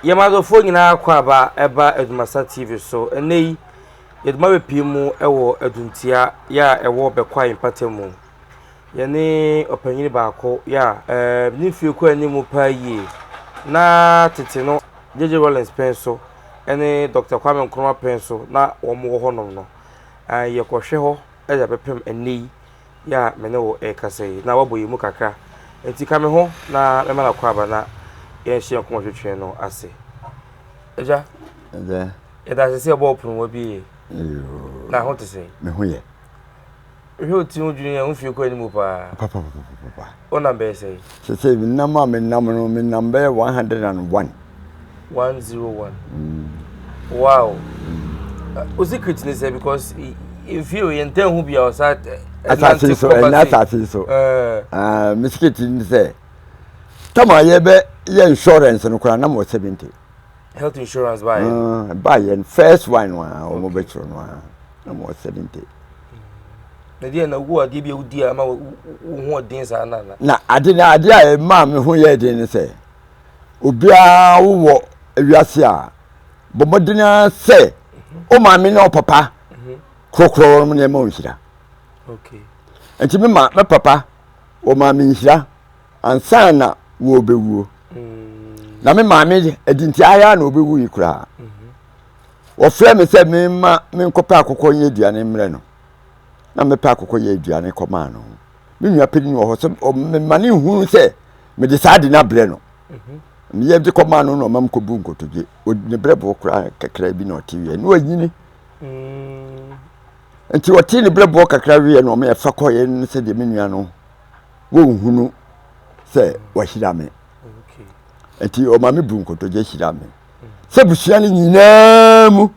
Yɛn adɔfoɔ nyinaa kɔ aba ɛba Adumasa TV so. Ɛnnɛ yi, yɛde mo abɛpie mu wɔ Aduntia yɛ a ɛwɔ Bɛkwae mpata mu. Yɛne ɔpanyin baako yɛ a ɛɛ ne mfie kɔ anim paa yie. Na tete no, JJ Rawlings pɛn so ne Dr. Kwame Nkrumah pɛn so na wɔn wɔ hɔnom no. Yɛkɔhwɛ hɔ de abɛpem ɛnnɛ yi yɛ a me ne wo rekasa yi, na woabɔ yɛn mu kakra. Enti ka me ho na mɛma no akwaaba na yɛnhyɛ yɛn nkɔmmɔtwetwe no ase. Agya, Agya. Yɛda ase sɛ yɛbɔ wo pono wabie. Na ho te sɛ? Me ho yɛ. Hwɛ wo ti ho dwiri yɛn, wo mfie kɔ anim paa. Papapapapa. Wonam bɛyɛ sɛ? Sɛ sɛ nam a menam no, menam bɛyɛ 101. 101. Mm. Wow. Mm. O secret ni sɛ because mfie o yɛn ntɛn ho bi a ɔsa asase so ɛnna asase so. Ah, me secret ni sɛ tama yɛbɛ yɛ insurance no koraa na mo 70. Health insurance baayɛ. Uh, baayɛ first one no a wɔn bɛ kyerɛ no a na mo 70. Na deɛ na wo adeɛ bi a wodi a ama wo ho ɔden saa na na. Na ade na ade a ɛmaa me ho yɛ den ne sɛ. Obiara wowɔ wiase a, bɔ mmɔden ara sɛ wo maame ne wo papa korɔkorɔ wɔn nneɛma wo nhyira. Nti me ma me papa wɔ maa me nhyira ansa na wɔrebɛwuo. Mm. Na me maame ɛdi nti ayɛ na ɔbɛwu yi koraa. Mm-hmm. Wɔfrɛ me sɛ memma menkɔpɛ akokɔ nyɛ aduane mmerɛ no. Na mepɛ akokɔ yɛ aduane kɔmaa no. Me nua panin wɔ hɔ sɛ mema ne nhunu sɛ mede saa ade no abrɛ no. Meyɛ de kɔmaa no na ɔma mekɔbu nkotodwe. Ne brɛboɔ koraa kakra bi na ɔte wieɛ na wanyini. Mm. Nti ɔte ne brɛboɔ kakra wieɛ na ɔma yɛfa kɔeɛ no sɛdeɛ me nua no wɔnhunu sɛ wahyira me. Nti ɔma me bu nkotodwe hyira me. Sɛ busua no nyinaa mu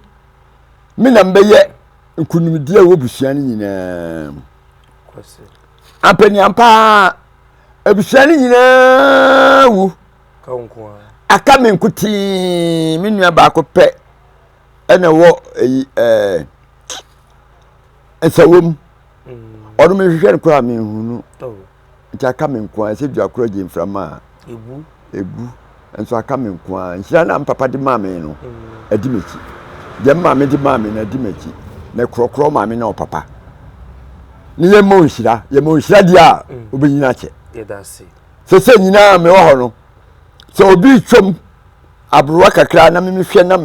me na mbɛyɛ nkonimdie a ɛwɔ busua no nyinaa mu. Ampaniampa ara, abusua no nyinaa wu. Aka me nkotee, me nua baako pɛ ɛna ɛwɔ eyi ɛɛ nsawom. Mm. Ɔno mehwehwɛ no koraa menhunu. Oh. Nti aka me nko ara sɛ dua koro gye mframa a. Ebu. Ebu. Nso aka me nko ara. Nhyira no a me papa de maa me no, adi m'akyi. Deɛ me maame de maa me no, adi m'akyi. Na korɔkorɔ maame na ɔpapa. Ne yɛ mmɔ nhyira. Yɛ mmɔ nhyira deɛ a, mm. wobɛnyina akyɛ. Sɛ sɛ nyinaa mewɔ hɔ no, sɛ obi twam aberewa kakra na memehwɛ na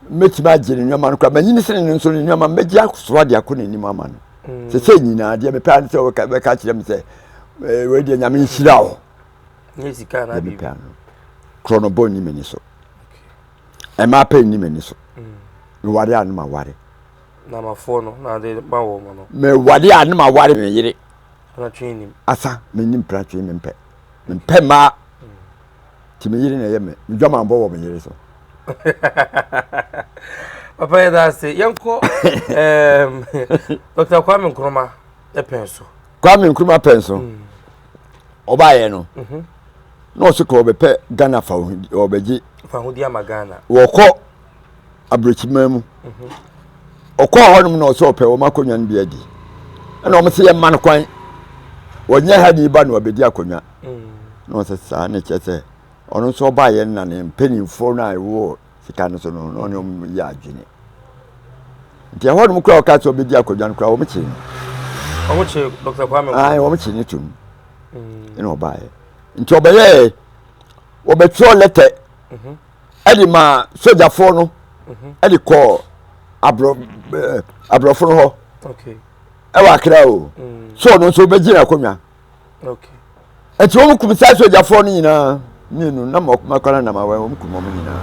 mɛtumi agye ne nneɛma no koraa manyini sene no nso ne nneɛma mɛgye asoa de akɔ n'anim ama no. Mm. Sɛ sɛ nyinaa deɛ mepɛ ara ne sɛ wɔbɛka kyerɛ me sɛ eh, wei deɛ nyame nhyira wo. Nyɛ sika anaa biribi. Ano. Korɔ no bɔ nni m'ani so. Ɛmaa pɛ nni m'ani so. Mm. Meware a ne ma ware. Na mafoɔ no na ade ma wɔ mo no. Meware a ne ma ware me yere. Pratwe nim. Asa menim pratwe mempɛ. Mempɛ mmaa. Mm. Nti me yere na ɛyɛ me. Me dwamanbɔ wɔ me yere so. Papa yɛ da ase. Yɛnkɔ Dr. Kwame Nkrumah pɛn so. Kwame Nkrumah pɛn so. Mm. Ɔbaayɛ no. Mhm. Na ɔso ka ɔbɛpɛ Ghana fa ɔbɛgye. Fahodi ama Ghana. Wɔkɔ aburokyiman mu. Mhm. Ɔkɔɔ hɔnom na ɔsɛ ɔpɛ wɔn akonnwa no bi adi. Ɛna wɔn sɛ yɛmma no kwan. Wɔnyɛ ha ni ba na ɔbɛdi akonnwa. Mm. Na ɔsɛ saa na kyerɛ sɛ ɔno nso ɔbaeɛ no na ne mpanimfoɔ no a ɛwɔ sika no so no na ɔne wɔn yɛ adwene. Nti ɛhɔ nom koraa ɔka sɛ ɔbɛdi akonnwa no koraa wɔn kyee no. Wɔn kyee Dr. Kwame Nkrumah. Ayi wɔn kyee ne tom. Mm. Ɛna ɔbaeɛ. Nti ɔbɛyɛɛ wɔbɛtwerɛ lɛtɛ mhm. ɛde maa sogyafoɔ no mhm. ɛde kɔɔ aborɔ ɛɛ aborɔfo no hɔ. Ɛwɔ Akra o. Mm. So ɔno nso ɔbɛgye n'akonnwa. Nti wɔn kum saa sogyafoɔ no nyinaa mmienu na makɔ na nam awɛ wɔn kum wɔn nyinaa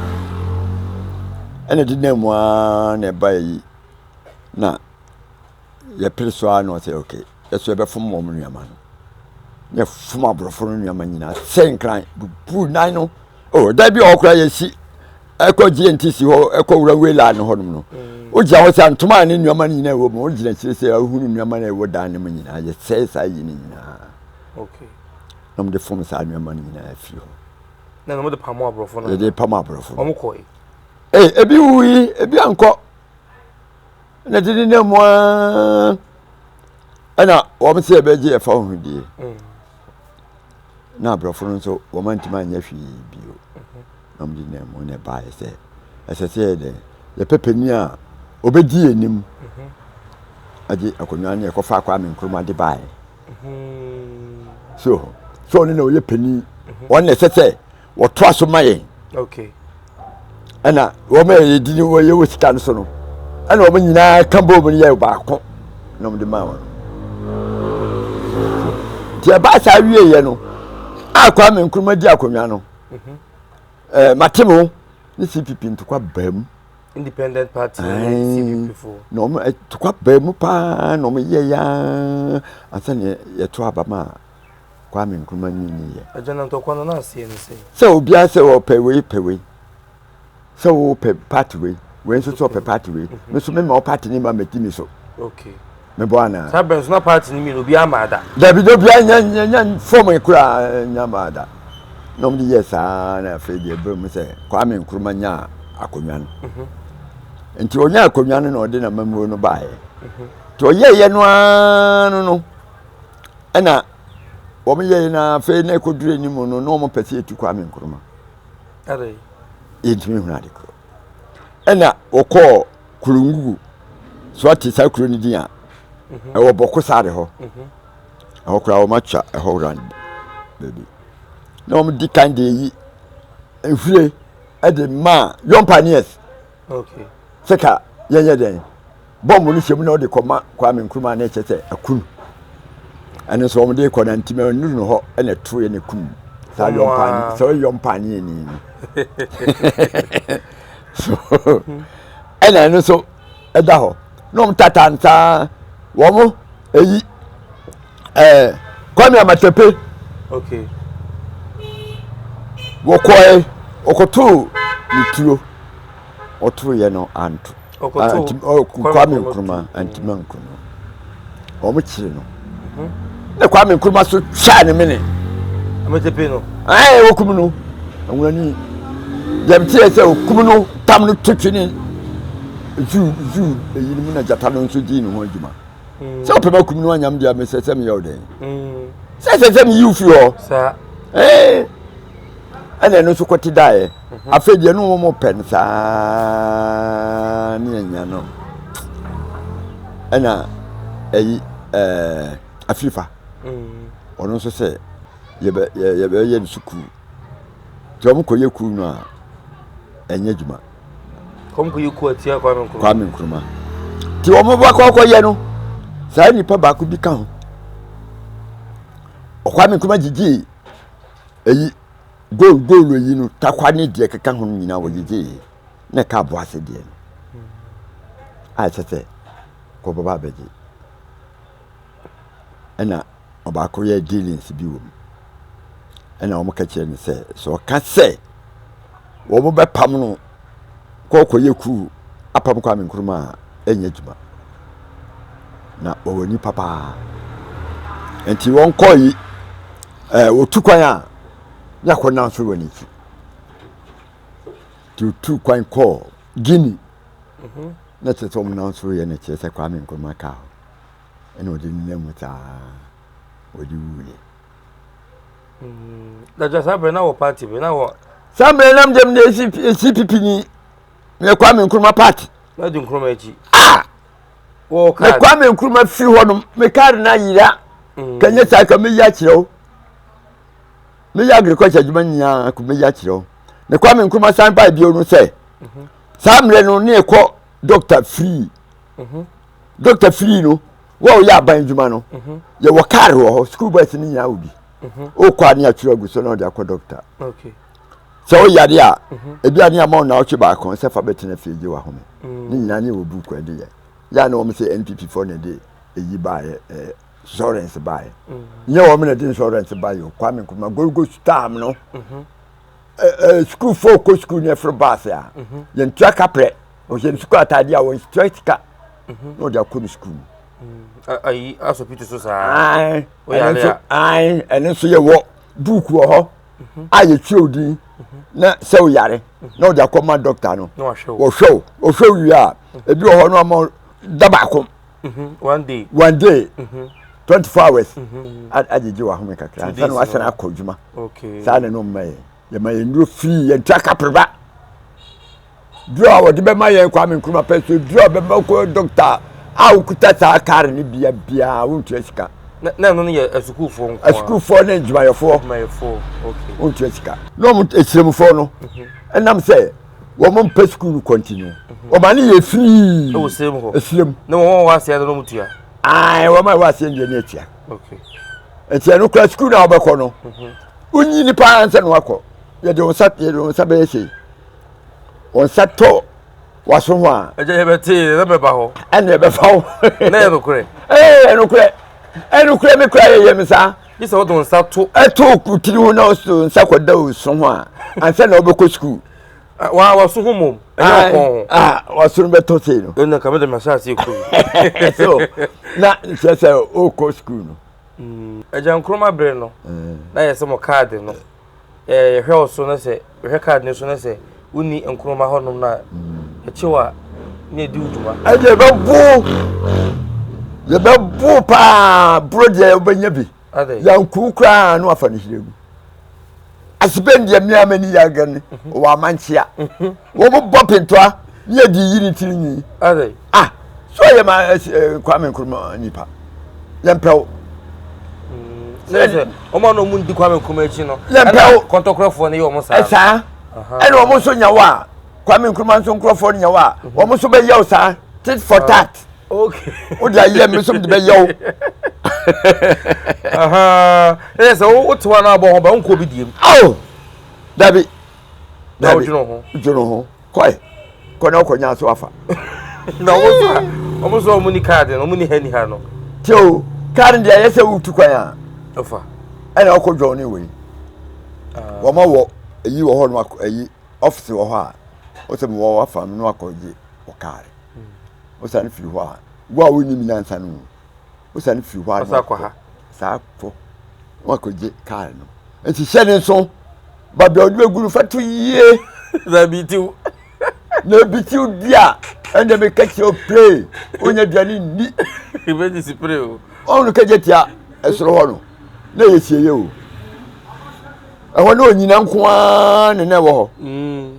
ɛna de nam mu ara na ɛba yi na yɛpere so ara na ɔsɛ ok yɛso yɛbɛfom wɔn nneɛma no na yɛfom aborɔfo no nneɛma nyinaa sɛ nkran bubu nan no oh dan bi a ɔkora yɛsi ɛkɔ GNTC hɔ ɛkɔ wura wela no hɔnom no mm. wogyina hɔ sɛ ntoma ne nneɛma no nyinaa ɛwɔ mu wogyina akyire sɛ ahunu nneɛma no ɛwɔ dan no mu nyinaa yɛsɛe saa yi no nyinaa na wɔde fom saa nneɛma no nyinaa afiri hɔ na wɔde pam aborɔfo no yɛde pam aborɔfo no wɔn kɔe ee ebi wui ebi ankɔ na de ne nam aa ɛna wɔn sɛ yɛbɛgye ɛfa ho die mm. na aborɔfo no nso wɔn antumi anyɛ hwee bio. Mm -hmm. Na wɔde nam mu na ɛbaeɛ sɛ ɛsɛ sɛ yɛyɛ dɛn? Yɛpɛ panin a ɔbɛdi yɛn anim agye akonnwa no yɛkɔfaa Kwame Nkrumah de baeɛ. So sɛ ɔno na ɔyɛ panin, ɔno na ɛsɛ sɛ wɔtoa so ma yɛn. Okay. Ɛna wɔn a yɛdi ne wɔyɛ wɔ sika no so no, ɛna wɔn nyinaa ka bɔɔ mu no yɛ baako na wɔde maa wɔn. Nti ɛbaa saa wieeɛ no, a Kwame Nkrumah di akonnwa no, ɛɛ mate mo ne CPP ntokwa baa mu. Independent Party ne CPP fo. Na wɔn ntokwa baa mu paa na wɔn yɛ yaa ansa na yɛto aba ma Kwame Nkrumah nyini yɛ. Agya na ntɔkwa no na aseɛ ne sɛ. Sɛ obiara sɛ ɔpɛ wei pɛ wei. Sɛ wopɛ party wei, wei nso sɛ ɔpɛ party wei. Me nso mema wo party ne ma mɛdi mi so. Okay. Mebɔ anaa? Saa bɛn so na party no mmienu obiara maa da. Dabi de obiara nya nya nya fɔm koraa nya maa da. Na wɔn de yɛ saa na afei deɛ ɛbɛn mu sɛ Kwame Nkrumah nyaa akonnwa no. Mhm. Nti ɔnya akonnwa no na ɔde n'amammuo no baeɛ. Mhm. Nti ɔyɛɛyɛ no ara no no ɛna wɔn yɛɛ no afei na ɛkɔduru anim no na wɔn pɛ sɛ yɛtu Kwame Nkrumah. Yɛntumi hunu ade korɔ. Ɛna wɔkɔɔ Kulungugu so ate saa kuro no din a mhm. ɛwɔ Bɔko sare hɔ mhm. ɛhɔ koraa wɔn atwa ɛhɔ round baabi na wɔn di kan de yi nhwire ɛde maa young pioneers sɛ ka yɛnyɛ dɛn bɔmbo no hyɛ mu na ɔde kɔma Kwame Nkrumah na ɛkyɛ sɛ akunu ɛno nso wɔn de kɔ na ntoma nnuru no hɔ ɛna ɛto yɛ ne kum saa young pioneer saa young pioneer ni no so ɛna ɛno nso ɛda hɔ na wɔn tata nsaa wɔn eyi ɛɛ Kwame Amatepe okay wɔkɔɛ wɔkɔtoo ne tuo ɔtoo yɛ no anto Kwame Nkrumah antumi anku no wɔn kyere no mhm. na Kwame Nkrumah so twaa ne mene Amatepe no ɛɛ wɔkum no nwurani deɛ te yɛ sɛ okum no tam no to twene zoo zoo eyi no mu na gyata no nso dii ne ho adwuma mm. sɛ ɔpɛ ma kum no anyam deɛ mesɛ sɛ meyɛ wo dɛn mm. sɛ sɛ sɛ meyi wo firi hɔ ɛɛ ɛna ɛno nso kɔte daeɛ mhm. afei deɛ no wɔn pɛ no saa ne anya no ɛna ɛyi ɛɛ afirifa mm. ɔno nso sɛ yɛbɛ yɛbɛyɛ no sukuu nti wɔn kɔyɛ kuu no a ɛnyɛ adwuma. Wɔn kɔyɛ kuu atia Kwame Nkrumah. Kwame Nkrumah nti wɔn bɛkɔ akɔyɛ no saa nipa baako bi ka ho Kwame Nkrumah gyigyi eyi gold gold eyi no takwa ne deɛ keka ho no nyinaa wɔgyegye na ɛka aboa ase deɛ no a ɛsɛ sɛ kɔbɔba abɛgye ɛna ɔbaako yɛ dealings bi wɔ mu ɛna wɔn ka kyerɛ no sɛ sɛ ɔka sɛ wɔn bɛpam no kɔkɔyɛ kuu apam Kwame Nkrumah a ɛnyɛ adwuma na wɔwɔ nipa paa nti wɔn kɔɔ yi ɛɛ wɔtu kwan a ne akɔ nan so wɔ n'akyi nti wɔtu kwan kɔɔ Guinea mhm. na kyerɛ sɛ wɔn nan so yɛ no kyerɛ sɛ Kwame Nkrumah kaa hɔ. ɛna ɔde nenam mu saa ɔde wuiɛ. Dada saa bere na wɔ party bi na wɔ. Saa bere nam dɛm na esi esi pipi ni mɛ Kwame Nkrumah party. Na di Nkrumah akyi. Ah. Wɔ kaadi. Mɛ Kwame Nkrumah firi hɔ nom mɛ kaadi na yira. Mm. Kɛnyɛ saa ka mɛ yi akyerɛ o. Mɛ yɛ agriculture adwuma nyinaa ko mɛ yi akyerɛ o. Na Kwame Nkrumah san baa bio no sɛ. Mhm. Saa mmerɛ no ne ɛkɔ doctor free. Mhm. Dɔkta firi no wo a woyɛ aban adwuma no mhm. yɛwɔ kar wɔ hɔ school bus no nyinaa wɔ bi mhm. wokɔ a ne atwerɛ agu so na ɔde akɔ dɔkta sɛ woyare a mhm. ebi a ne ama wo naawɔtwe baako sɛ fa bɛtena fie gye wahome mm. ne nyinaa ne wɔ buku ɛde yɛ yɛ a na wɔn sɛ npp foɔ na ɛde eyi baeɛ ɛɛ insurance baeɛ mm. nyɛ wɔn na ɛde insurance baeɛ o Kwame Nkrumah Gold Coast time no ɛɛ sukuufoɔ kɔ sukuu ne ɛforo baase a yɛntua kaprɛ ɔhyɛ ne sukuu ataade a wɔntua sika mhm. na ɔde akɔ ne sukuu mu. Mm. Ayi asopiti so saa. Ɛno nso ɛno nso yɛ wɔ buuku wɔ hɔ mhm. a yɛtwerɛ wo din mhm. na sɛ woyare na ɔde akɔma dɔkta no wɔhwɛ wo wɔhwɛ wo wie a ebi wɔ hɔ no ama da baako. One day. One day. 24 hours. Agyegye wɔ ahome kakra ansa na wasan akɔ adwuma. Saa na ɛno mma yɛ. Yɛma yɛn nnuro free, yɛntua kapreba. Duro a wɔde bɛma yɛn Kwame Nkrumah pɛ so, duro a bɛma kɔ dɔkta a wokuta saa kaare no bia biara wontua sika. Na ɛno no yɛ asukuufoɔ nko Asukuufoɔ ne adwumayɛfoɔ. Adwumayɛfoɔ, okay. Wontua sika. Na wɔn esiramufoɔ no, ɛnam sɛ wɔn mpɛ sukuu no kɔ nti no, wɔn ano yɛ free. Ɛwɔ siram hɔ. Esiram. Na wɔn a wɔwɔ aseɛ no wɔn tua. Ayi wɔn a wɔwɔ aseɛ no deɛ ne atua. Okay. Nti ɛno kura sukuu na wɔbɛkɔ no, wonyi nipa ansa na wakɔ. Yɛde wɔn nsa yɛde wɔn nsa bɛyɛ sei. Wɔn nsa tɔ waso ho a. Ɛgya yɛ bɛte na bɛba hɔ. Ɛna ɛbɛfa wo. Na yɛ nokorɛ. Ɛɛ ɛnokorɛ ɛnokorɛ mi kura yɛ yɛ mi saa. Gye sɛ wɔde nsa to. Ɛto tiri ho na ɔso nsa kɔda oso ho a ansa na ɔbɛkɔ sukuu. Wa waso ho mom. Ɛnyɛ ɔkɔn ho. Ah waso no bɛtɔ sei no. Ɛna kame de mahyɛ ase kɔ bi. So na kyerɛ sɛ ɔkɔ sukuu no. Agya Nkrumah bere no na yɛ sɛ mo kaade no yɛhwɛ wo so na sɛ yɛhwɛ kaade no so na sɛ wonni Nkrumah hɔnom na ɛkyew a na ɛdi wo dwuma. Ɛdeɛ yɛbɛbo yɛbɛbo paa buro deɛ wobɛnya bi yanku koraa na wafa no hyerɛ mu asebɛn deɛ mmea m'ani yɛ aga no wɔ amankyea wɔn bɔ pentoa ne yɛ di yi ne tiri nwi ah so yɛ ma Kwame Nkrumah nipa yɛn pɛw. Sɛ wɔn a wɔn di Kwame Nkrumah akyi no yɛn pɛw kɔntɔkorɔfoɔ no yɛ wɔn saa. Ɛsaa ɛna wɔn nso nya wɔ a Kwame Nkrumah nso nkorɔfoɔ no nya wɔ a wɔn nso bɛyɛ wo saa tit for tat. Okay. Wo de ayɛ me nso de bɛyɛ wo. Ɛyɛ sɛ wote hɔ na abɔ ho ba wonkɔ bi diem. Oh! Dabi. Na wodwene ho. Dwene ho. Kɔe. Kɔ na wokɔnya so afa. Na wɔn nso a wɔn nso a wɔn ni kaadi no wɔn ni ha ni ha no. Te o kaadi deɛ ɛyɛ sɛ wotu kwan a. Ɔfa. Ɛna ɔkɔ dwɔn ne wei. Wɔn wɔ eyi wɔ hɔ no akɔ eyi ɔfisi wɔ hɔ a wosɛ mo wɔ afa no akɔ gye wɔ kaadi. Wosane firi hɔ a, wo a wonnim nyansa no, wosane firi hɔ a na wakɔ ha. Saa kɔ na wakɔgye kaa no. Nti hyɛ ne nso, baabi a wode bɛgu no fa to yie. Na ebi tiw. Na ebi tiw di a, ɛnna meka kyerɛ wo pray, wonya aduane nni. Ebedi si pray o. Ɔno kagye tia ɛsoro hɔ no, na ɛyɛ sieɛ o. Ɛhɔ na onyina nko ara ne na ɛwɔ hɔ. Mm.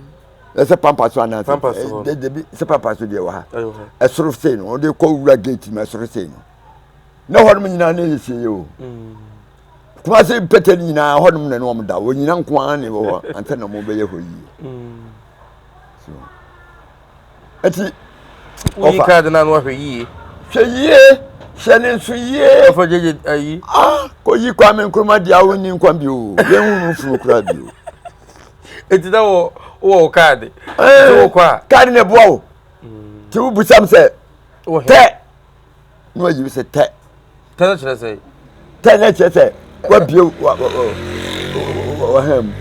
Sɛ pampa so anaasɛ pampa so hɔ dabi sɛ pampa so deɛ wɔ ha ɛsoro sei no wɔde kɔ wura gate mu ɛsoro sei no na hɔnom nyinaa na ɛyɛ sie o mm. kumase mpɛtɛ no nyinaa hɔnom na ne wɔn da wɔn nyina nko ara na ɛwɔ hɔ ansa na wɔn bɛyɛ hɔ yie mm. so ɛti woyi kaadi na ano ahwɛ yie hwɛ yie hyɛ ne nso yie ɔfɔ gyegye ayi ah kɔyi Kwame Nkrumah deɛ awo ni nkwa bio yɛn hunu funu kura bio. Eti na wɔ wɔ wo kaadi. Nti wokɔ a. Kaadi na ɛboa wo. Nti wobisa m sɛ tɛ na wayi sɛ tɛ. Tɛ no kyerɛ sɛ. Tɛ no kyerɛ sɛ wabie wɔha mu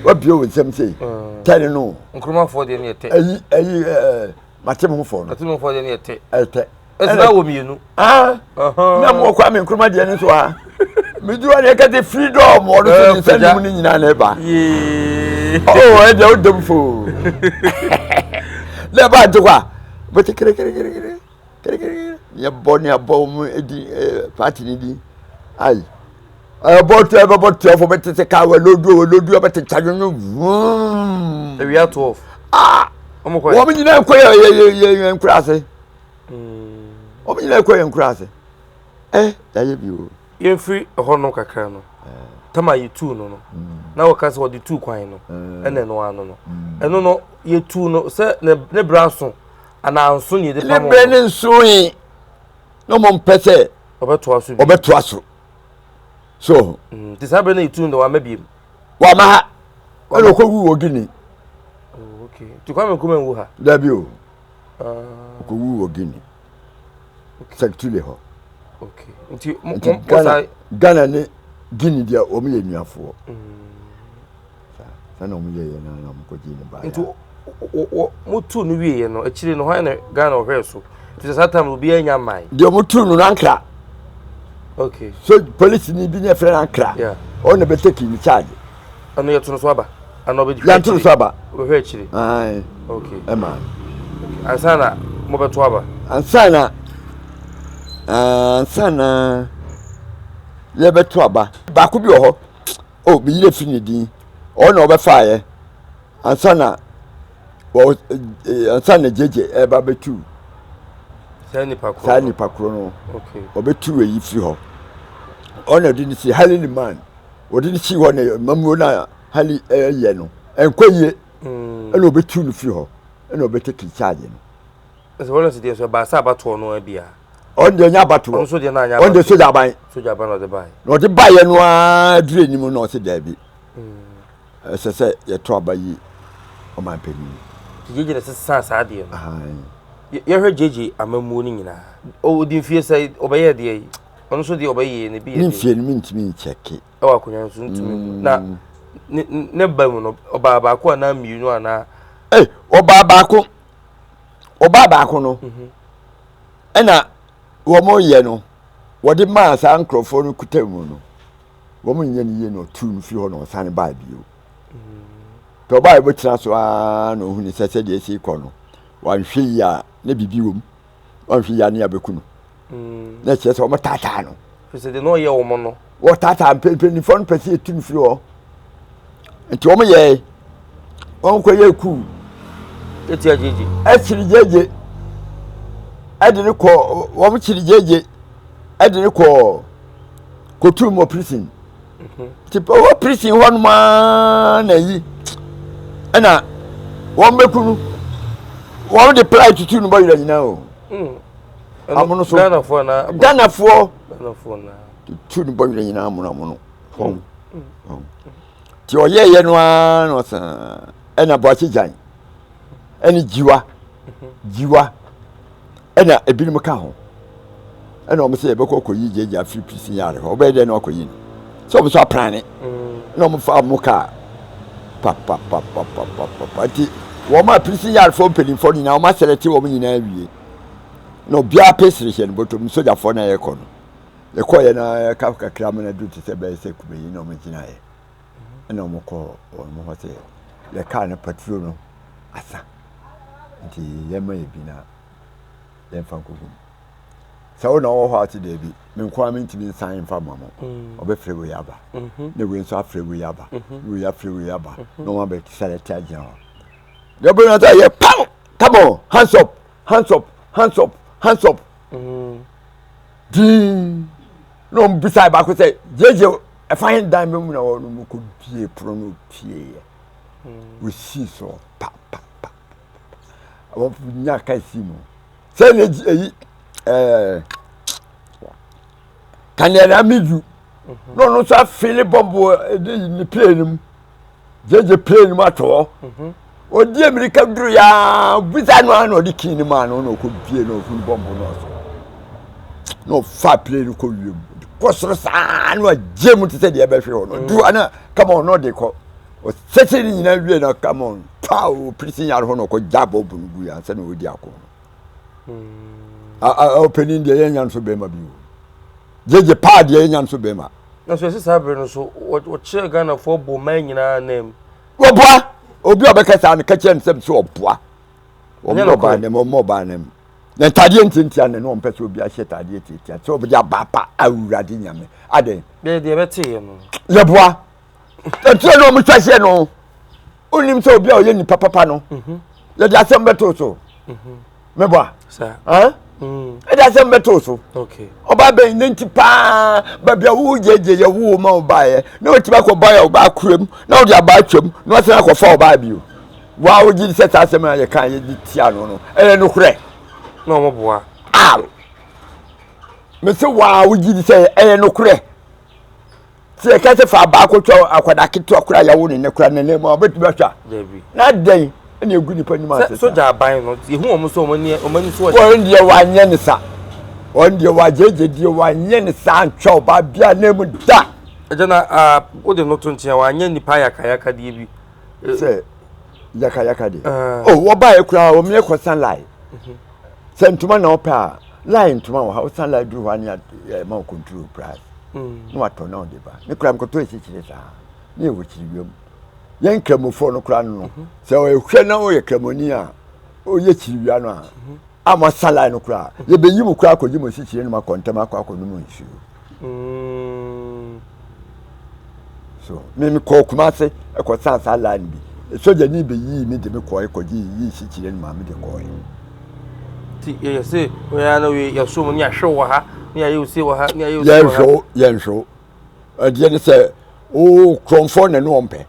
wabie wo nsɛm sei tɛ no no. Nkurumafoɔ deɛ no yɛ tɛ. Ayi ayi ɛɛ matemehofoɔ no. Matemehofoɔ deɛ no yɛ tɛ. Ɛtɛ. Ɛsɛ na wɔ mmienu. Ah, na mo Kwame Nkrumah deɛ no nso ha. Meduru hɔ na yɛka sɛ freedom ɔno so ne nsa num no nyinaa na ɛba. Oh, ɛdeɛ wodam fo. Na ɛba ante hɔ a, bɛte kerekerekere kerekere yɛbɔ ne abɔ wɔn di party no di. Ayi. Ɛbɔ to ɛbɛbɔ 12 bɛte sɛ kaa wɔlodu wɔlodu ɛbɛte kyadwonwo vuum. Awia 12. Ah! Wɔn nyinaa kɔ yɛ yɛ yɛ yɛ nkura ase. Wɔn nyinaa kɔ yɛ nkura ase. Ɛ yɛayɛ bi o. Yɛmfiri ɛhɔ no kakra no, tam a yɛtuu no no, na wɔka sɛ wɔde tuu kwan no, ɛna ɛno ano no. Ɛno no, yɛtuu no sɛ ne berɛ aso anaa nso ne yɛde pam Ne berɛ ne nso yi, na wɔn mpɛ sɛ ɔbɛtoa so bi. Ɔbɛtoa so. So. Nti saa berɛ no yɛtuu no deɛ wamma biem. Wamma ha. Ɛna ɔkɔwu wɔ Guinea. Oh, okay. Nti Kwame Nkrumah nwu ha? Dabi o. Ɔkɔwu wɔ Guinea. Sɛktule hɔ. Okay. Nti mo mo Ghana Ghana ne Guinea deɛ wɔn yɛ nuafoɔ. Saa na wɔn yɛ yɛ na na wɔn kɔgye ne ba. Nti mo tu no wie yɛ no akyire no hwan na Ghana ɔhwɛ so? Nti sɛ saa time obiara nya mman. Deɛ wɔn tu no n'ankra. Okay. So polisi ni bi ne yɛfrɛ no ankra. Yeah. Ɔno na bɛ take in charge. Ɛno yɛto no so aba. Ana ɔbɛdi hwɛ akyire. so aba. Ɔbɛhwɛ akyire. Ayi. Okay. Ɛma. Ansa na mobɛto aba. Ansa na ansa na yɛbɛto aba. Baako bi wɔ hɔ. Oh, me yere fi ne din. Ɔno na ɔbɛfaeɛ ansa na wɔ ansa na gyegye ɛreba bɛtu saa nipa korɔ saa nipa korɔ no ɔbɛtu eyi firi hɔ. Ɔno na ɔde ne si Hali Liman ɔde ne si hɔ na mamuo no a Hali ɛyɛ no ɛnkɔ yie mm. ɛna ɔbɛtu no firi hɔ ɛna ɔbɛtake charge no. Ɛsɛ wɔn nso deɛ nso ɛbaa sɛ abatoɔ no bi a. Ɔno deɛ nyɛ abatoɔ. Ɔno nso deɛ na anyɛ abatoɔ. Ɔno deɛ sogya aban. Sogya aban na ɔde baeɛ. Na ɔde baeɛ no ara duru anim na ɔse daabi. Mm. Ɛsɛ sɛ yɛto aba yi ɔman panin. Gyegye na ɛsesa saa adeɛ no. Yɛhwɛ gyegye amammuo no nyinaa. Ɔdi mfie sɛ ɔbɛyɛ deɛ yi. Ɔno nso deɛ ɔbɛyɛ ne bi yɛ deɛ. Ne mfie no mentumi nkyɛke. Ɛwɔ akonnwa no so ntumi mm. Na ne ne ba mu no ɔbaa baako anaa mmienu anaa. Ee ɔbaa baako. Ɔbaa baako no ɛna wɔn yɛ no wɔde maa saa nkurɔfoɔ no kuta mu no wɔn nyɛ no yie na ɔtuu no firi hɔ na ɔsan baa bio tɛ ɔbaa yɛ bɛtena so ara na ohun sɛ sɛdeɛ esi kɔ no wanhwɛ yie a na biribi wɔ mu wanhwɛ yie a ne abɛku no na kyerɛ sɛ wɔn taataa no. Firi deɛ na ɔyɛ wɔn no. Wɔtaataa mpanyinfoɔ no pɛ sɛ yɛtu no firi hɔ nti wɔn yɛɛ wɔn kɔ yɛ kuu. Etia gyegye. Ɛkyiri gyegye ɛde ne kɔ wɔn kyiri gyegye ɛde ne kɔ kotu mu wɔ prison. Nti wɔ prison hɔ nom ara na yi ɛna wɔn bɛku no wɔn de ply tutu no bɔ yerɛ nyinaa o. Mm. Amono so. Ghanafoɔ na. Ghanafoɔ. Ghanafoɔ na. Tutu no bɔ yerɛ nyinaa amono amono. Hɔn. Nti ɔyɛɛyɛ no ara na ɔsan ɛna Boakye Gyan ɛne Gyiwa Gyiwa ɛna ebinom ka ho ɛna wɔn sɛ yɛbɛkɔ kɔyi gyegye afiri prison yard hɔ ɔbɛyɛ dɛ na wakɔyi no sɛ wɔn nso aprane ɛna wɔn fa wɔn kaa papapapapapapa nti wɔn a prison yard foɔ mpanimfoɔ nyinaa wɔn asɛlɛte wɔn nyinaa wie na obiara pesiri hyɛ ne bɔtɔ mu sogyafoɔ na yɛkɔ no yɛkɔɔyɛ na yɛka kakra mu na duru te sɛ bɛyɛ sɛ kumayi na wɔn gyinaeɛ ɛna wɔn kɔ wɔn hɔ sɛ yɛ kaa no paturo no asa nti yɛma yɛ bi na yɛmfa nkɔgu mu sɛ wo na ɔwɔ hɔ a te daabi me nko ara mentumi nsan mfa ma mo mm. ɔbɛfrɛ wei aba mm-hmm. na wei nso afrɛ wei aba mm-hmm. na wei afrɛ wei aba mm-hmm. na wɔn abɛsɛlɛte agyina hɔ deɛ ɔbɛn na sɛ yɛ pam come on hands up hands up hands up hands up mm. dii na wɔn bisa baako sɛ gyegye ɛfa he dan bɛ mu na wɔn mu kɔ bie pono no pie yɛ wɔsii so pa pa pa wɔn nya ka si mu sɛ ne eyi ɛɛ kanea na amidu na ɔno nso afili bɔmbo ɛde ne plane no mu gyegye plane no mu ato hɔ mhm. ɔdi mmirika duru yaa bisa no ara na ɔde kii no maa no na ɔkɔ bie na ɔhunu bɔmbo no ɔso na ɔfa plane no kɔ wiem kɔ soro saa na ɔgye mu te sɛ deɛ ɛbɛhwe hɔ no duru ana come on na ɔde kɔ ɔsɛsɛ ne nyinaa wie na come on paa o prison yard hɔ na ɔkɔ gya bɔmbo no gu yɛ ansa na ɔdi ako no ɔpanin deɛ yɛnya nso bɛrima bi o gyegye paa deɛ yɛnya nso bɛrima. Na so ɛsɛ saa bere no so wɔkyerɛ Ghanafoɔ bɔ man nyinaa nan mu. Wɔboa obi a ɔbɛka saa no ka kyerɛ no sɛ sɛ ɔboa wɔn ɔbaa nam wɔn ɔbaa nam na ntaadeɛ ntiantia no na wɔn pɛ sɛ obi ahyɛ taadeɛ tiatia sɛ ɔbɛde aba pa awurade nyame adɛn. Deɛ deɛ bɛte yɛ no. Yɛboa ɛtiɛ na wɔn twa hyɛ no onim sɛ obi a ɔyɛ nipa papa no mhm. yɛde asɛm bɛto so. Mhm. meboa ɛde asɛm bɛtoo so ɔba bɛn ne nti paa baabi a wo gyegye yɛ wo ma wo baeɛ na watumi akɔ baeɛ ɔbaa kura mu na wode aba atwam na wasan akɔfa ɔbaa bio waa wogye di sɛ saa asɛm a yɛka yɛde tia no no ɛyɛ nokorɛ na ɔmo boa a mese waa wogye di sɛ ɛyɛ nokorɛ Sɛ yɛka sɛ fa abaa kɔtwa akwadaa ketewa koraa yɛwo ne nɛ koraa nane mu a wobɛtumi atwa na dɛn ɛna ɛgu nipa nim ase sogya aban no yɛhu wɔn sɛ wɔn ani wɔn ani so wɔn deɛ wanyɛ ne sa wɔn deɛ wagyegye deɛ wanyɛ ne sa antwa ɔbaa bia na mu da ɛgya na uh, wode no to nkyɛn wanyɛ nipa yakayaka deɛ bi sɛ yakayaka deɛ oh wɔbaeɛ koraa wɔn yɛ kɔsan line mhm. Sɛ ntoma na ɔpɛ a, line ntoma wɔ ha, wosan line duru hɔ a ne yɛma wo control price. Mm. Na watɔ na ɔde ba. Ne kora mekɔtɔ asikyire saa. Ne yɛwɔ kyiriwia mu. Yɛn nkramofoɔ no koraa no no, mhm. sɛ ɔhwɛ na ɔyɛ kramoni a, ɔyɛ kyiriwia no a, mhm. a moasa line no koraa, mhm. yɛbɛyi mu koraa akɔgye mo asikyire no mu akɔ ntɛm akɔ akɔnom nsuo. Mm. So me mekɔɔ Kumase kɔsaa saa line bi. Sogyani bɛyii me de me kɔe kɔgye yii sikyire no maa me de kɔe. Nti yɛyɛ se wɔyɛ na wei yɛso mu ne yɛahwɛ wɔ ha ne yɛayɛ ose wɔ ha ne yɛayɛ ose wɔ ha. Yɛnhwɛ yɛnhwɛ ɛdeɛ ne sɛ oo kurɔmfoɔ na ne ɔmpɛ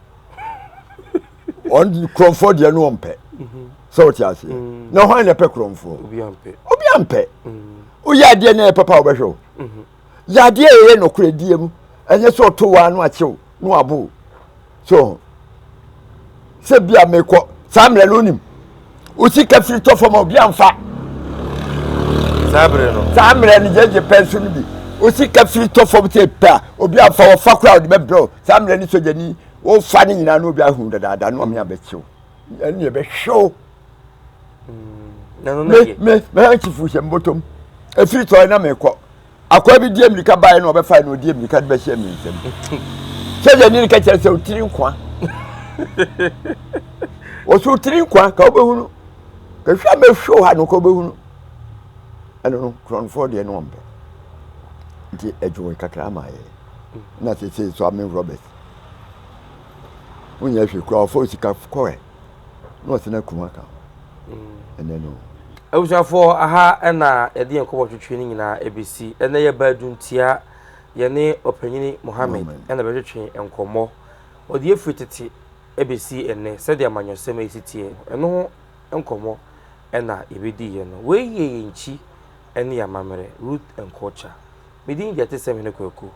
ɔn kurɔmfoɔ deɛ ne ɔmpɛ mhm. sɛ wote aseɛ mm. na hwan na ɛpɛ kurɔmfoɔ obi ampɛ mm. woyɛ adeɛ na ɛyɛ papa a wobɛhwɛ wo mhm. Yɛ adeɛ a ɛyɛ nokorɛdie mu, ɛnyɛ sɛ ɔto waa no akyew na wabo so sɛ bi a mekɔ saa mmerɛ no wonim wo sika firi tɔ fam a obi amfa saa berɛ no saa mmerɛ no gyegye pɛ nso no bi wo sika firi tɔ fam sɛ pɛ a obi amfa wɔfa koraa wɔde bɛbrɛ wo saa mmerɛ no sogyani wofa no nyinaa na obi ahu dadaada na ɔme abɛkyew ɛne ɛbɛhwɛ wo mm, me me me hankyifo hyɛ mbɔtɔm ɛfiri tɔe na mekɔ Akoa bi di mmirika baeɛ na ɔbɛfae na ɔdi mmirika de bɛhyɛɛ me nsam. Sɛdeɛ ne ka kyerɛ sɛ otiri nkwa. Wɔsɛ otiri nkwa ka wobɛhunu. Kɛhwɛ a mɛhwɛ ha no ka wobɛhunu. Ɛno no korɔnfoɔ deɛ no ɔmpɛ. Nti adwuma kakra ma yɛ. Na sese so ame Robert. Wonyɛ hwee koraa ɔfa osika kɔɛ. Na ɔsɛ na kuma ka ho. Ɛnɛ no. Abusuafoɔ, aha na yɛde yɛn nkɔmmɔ twetwe no nyinaa ɛbɛsi. Ɛnɛ yɛba Aduntia, yɛne Ɔpanyini Mohammed na bɛtwetwe nkɔmmɔ. Ɔde afiri tete ɛbɛsi ɛnɛ sɛdeɛ amanyɔsɛm ɛsi teɛ no, ɛno ho nkɔmmɔ na yɛbɛdiiɛ no. Wei yɛ yɛn nkyi ne yɛn amammerɛ, Root and Culture. Me din de Atesɛm Hene Kwaku.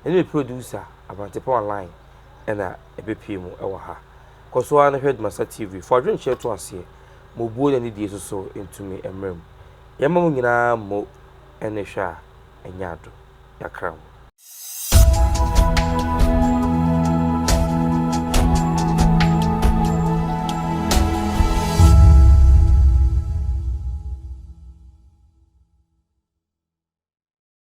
Me ne me producer, Abrantepa Online na ɛbɛpue mu wɔ ha. Kɔ so ara na hwɛ Adumasa TV. Fa w'adwenkyerɛ to aseɛ. Ma obuo ne anidie nso so ntumi mmra mu. Yɛmma mo nyinaa mmo ne hwɛ a ɛnyɛ ado. Yɛakra mo.